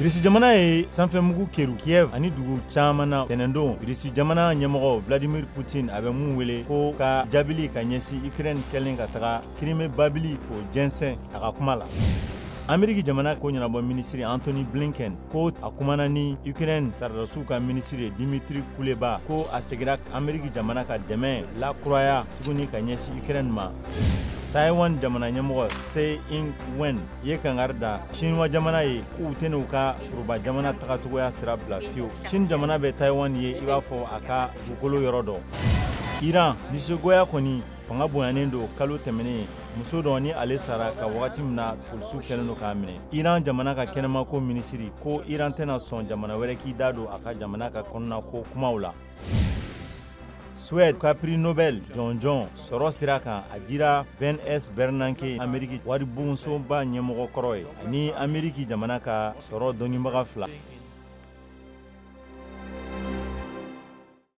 Irisi jamana ye sanfɛmugu keru Kiev ani dugu caman na tɛnɛndon. Irisi jamana ɲɛmɔgɔ Vladimir Putin a bɛ mun wele ko ka jaabili ka ɲɛsin Ukraine kɛlen ka taga Crimée babili k'o jɛnsɛn a ka kuma la. Ameriki jamana ko ɲɛnabɔ minisiri Antony Blinken ko a kumana ni Ukraine sɔrɔdasiw ka minisiri Dimitri Kuleba, ko a segira Ameriki jamana ka dɛmɛ lakuraya tuguni ka ɲɛsin Ukraine ma. Taiwan jamana ɲɛmɔgɔ Tsai Ing-wen ye kangari da Chinois jamana ye k'u tɛna u ka foroba jamana tagacogoya sira bila fiyewu. Chine jamana bɛ Taiwan ye i b'a fɔ a ka dugukolo yɔrɔ dɔ. Iran nisɔngoya kɔni fanga bonyanen don kalo tɛmɛnen, muso dɔ ni ale sara ka wagati min na polisiw kɛlen don k'a minɛ. Iran jamana ka kɛnɛmako minisiri ko Iran tɛna sɔn jamana wɛrɛ k'i da don a ka jamana ka kɔnɔnako kumaw la. Suède ka prix Nobel jɔnjɔn sɔrɔ sira kan, a dira Ben S. Bernanke, Ameriki waribonsoba ɲɛmɔgɔ kɔrɔ ye, ani Ameriki jamana ka sɔrɔ dɔnnibaga fila.